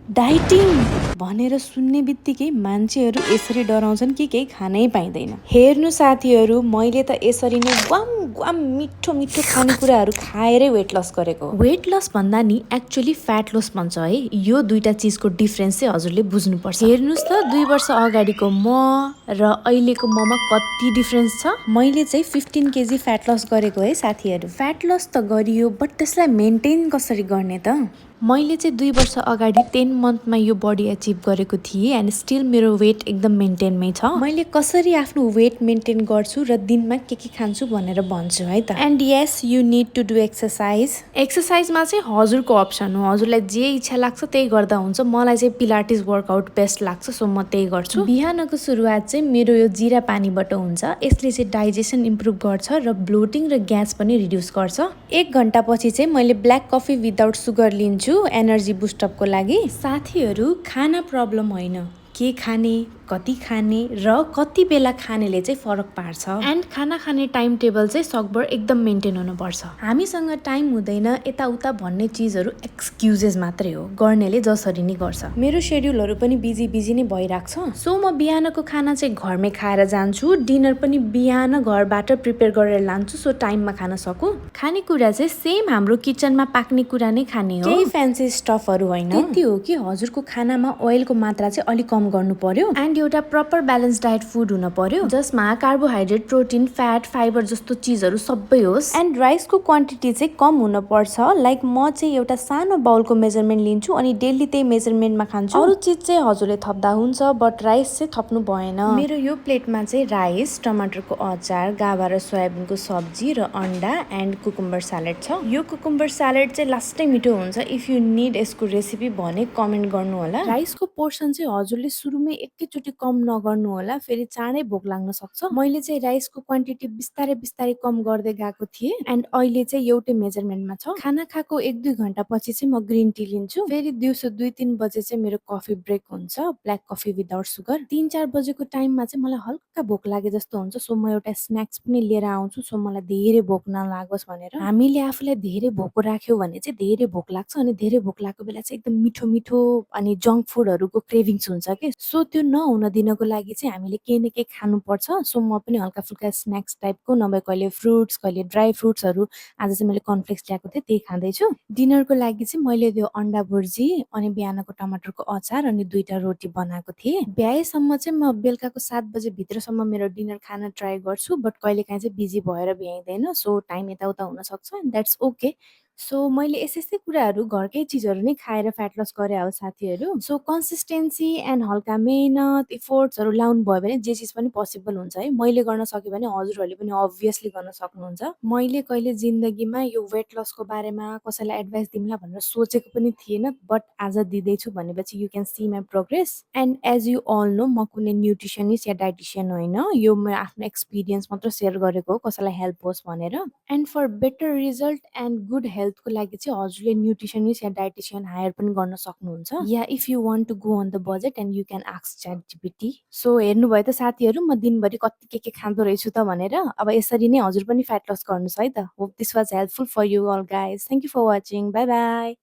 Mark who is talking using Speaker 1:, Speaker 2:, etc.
Speaker 1: Dieting भनेर सुन्ने बित्तिकै मान्छेहरू यसरी डराउँछन् कि केही खानै पाइँदैन। हेर्नु साथीहरू, मैले त यसरी नै ग्वाम ग्वाम मिठो मिठो खानेकुराहरू खाएरै वेट लस गरेको हो। वेट लस भन्दा नि एक्चुअली फ्याट लस भन्छ है। यो दुईटा चिजको डिफ्रेन्स चाहिँ हजुरले बुझ्नुपर्छ। हेर्नुहोस् त 2 वर्ष अगाडिको म र अहिलेको ममा कति डिफ्रेन्स छ। मैले चाहिँ 15 केजी फ्याट लस गरेको है साथीहरू। फ्याट लस त गरियो, बट त्यसलाई मेन्टेन कसरी गर्ने त? मैले चाहिँ 2 वर्ष अगाडि 10 मन्थमा यो बडी एचिभ गरेको थिएँ एन्ड स्टिल मेरो वेट एकदम मेन्टेनमै छ। मैले कसरी आफ्नो वेट मेन्टेन गर्छु र दिनमा के खान्छु भनेर भन्छु है त। And yes, you need to do exercise. एक्सर्साइजमा चाहिँ हजुरको अप्सन हो, हजुरलाई जे इच्छा लाग्छ त्यही गर्दा हुन्छ। मलाई चाहिँ पिलाटिस वर्कआउट बेस्ट लाग्छ, सो म त्यही गर्छु। बिहानको सुरुवात चाहिँ मेरो यो जिरा पानीबाट हुन्छ। यसले चाहिँ डाइजेसन इम्प्रुभ गर्छ र ब्लोटिङ र ग्यास पनि रिड्युस गर्छ। 1 घन्टा पछि चाहिँ मैले ब्ल्याक कफी विदाउट सुगर लिन्छु एनर्जी बुस्टअपको लागि। साथीहरू, खाना प्रब्लम होइन, के खाने, कति खाने र कति बेला खानेले चाहिँ फरक पार्छ। एन्ड खाना खाने टाइम टेबल चाहिँ सकभर एकदम मेन्टेन हुनुपर्छ। हामीसँग टाइम हुँदैन यताउता भन्ने चिजहरू एक्सक्युजेस मात्रै हो, गर्नेले जसरी नै गर्छ। मेरो सेड्युलहरू पनि बिजी नै भइरहेको छ। सो म बिहानको खाना चाहिँ घरमै खाएर जान्छु, डिनर पनि बिहान घरबाट प्रिपेयर गरेर लान्छु, सो टाइममा खान सकु। खानेकुरा चाहिँ सेम हाम्रो किचनमा पाक्ने कुरा नै खाने हो, केही फ्यान्सी स्टफहरू होइन। त्यति हो कि हजुरको खानामा ओइलको मात्रा चाहिँ अलिक कम गर्नु पर्यो एन्ड एउटा प्रपर ब्यालेन्स डाइट फुड हुन पर्यो, जसमा कार्बोहाइड्रेट, प्रोटिन, फ्याट, फाइबर जस्तो चिजहरू सबै होस्। एन्ड राइसको क्वान्टिटी चाहिँ कम हुन पर्छ। लाइक म चाहिँ एउटा सानो बाउलको मेजरमेन्ट लिन्छु अनि डेली त्यही मेजरमेन्टमा खान्छु। अरू चिज चाहिँ हजुरले थप्दा हुन्छ, बट राइस चाहिँ थप्नु भएन। मेरो यो प्लेटमा चाहिँ राइस, टमाटरको अचार, गाभा र सोयाबिनको सब्जी र अन्डा एन्ड कुकुम्बर स्यालेड छ। यो कुकुम्बर स्यालेड चाहिँ लास्टै मिठो हुन्छ। इफ यु निड यसको रेसिपी भने कमेन्ट गर्नु होला। राइसको पोर्सन चाहिँ हजुरले सुरुमै एकैचोटि कम नगर्नु होला, फेरि चाँडै भोक लाग्न सक्छ। मैले चाहिँ राइसको क्वान्टिटी बिस्तारै कम गर्दै गएको थिएँ एन्ड अहिले चाहिँ एउटै मेजरमेन्टमा छ। खाना खाएको 1-2 घन्टा पछि चाहिँ म ग्रिन टी लिन्छु। फेरि दिउँसो 2-3 बजे चाहिँ मेरो कफी ब्रेक हुन्छ, ब्ल्याक कफी विदाउट सुगर। 3-4 बजेको टाइममा चाहिँ मलाई हल्का भोक लागे जस्तो हुन्छ, सो म एउटा स्न्याक्स पनि लिएर आउँछु, सो मलाई धेरै भोक नलागोस् भनेर। हामीले आफूलाई धेरै भोक राख्यो भने चाहिँ धेरै भोक लाग्छ अनि धेरै भोक लागेको बेला चाहिँ एकदम मिठो मिठो अनि जङ्क फुडहरूको क्रेभिङ्स हुन्छ के। सो त्यो नहुन दिनको लागि चाहिँ हामीले केही न केही खानुपर्छ। सो म पनि हल्का फुल्का स्न्याक्स टाइपको, नभए कहिले फ्रुट्स, कहिले ड्राई फ्रुट्सहरू, आज चाहिँ मैले कर्नफ्लेक्स ल्याएको थिएँ त्यही खाँदैछु। डिनरको लागि चाहिँ मैले त्यो अन्डा भुर्जी अनि बिहानको टमाटरको अचार अनि 2टा रोटी बनाएको थिएँ। भ्याएसम्म चाहिँ म बेलुकाको 7 बजे भित्रसम्म मेरो डिनर खान ट्राई गर्छु, बट कहिलेकाहीँ चाहिँ बिजी भएर भ्याइँदैन, सो टाइम यताउता हुनसक्छ एन्ड द्याट्स ओके। सो मैले यस्तै कुराहरू, घरकै चिजहरू नै खाएर फ्याट लस गरे हो साथीहरू। सो कन्सिस्टेन्सी एन्ड हल्का मेहनत, इफोर्ट्सहरू लाउनु भयो भने जे चिज पनि पोसिबल हुन्छ है। मैले गर्न सकेँ भने हजुरहरूले पनि अभियसली गर्न सक्नुहुन्छ। मैले कहिले जिन्दगीमा यो वेट लसको बारेमा कसैलाई एडभाइस दिउँला भनेर सोचेको पनि थिएन, बट आज दिँदैछु भनेपछि you can see my progress. And as you all know, म कुनै न्युट्रिसनिस्ट या डाइटिसियन होइन, यो म आफ्नो एक्सपिरियन्स मात्र सेयर गरेको हो, कसैलाई हेल्प होस् भनेर। And for better result and good हेल्थको लागि चाहिँ हजुरले न्युट्रिसनिस्ट या डाइटिसियन हायर पनि गर्न सक्नुहुन्छ, या if you want to go on the budget and you can ask ChatGPT. So हेर्नुभयो त साथीहरू, म दिनभरि कति के खाँदो रहेछु त भनेर। अब यसरी नै हजुर पनि फ्याट लस गर्नुहोस् है त। Hope this was helpful for you all guys. Thank you for watching. Bye by.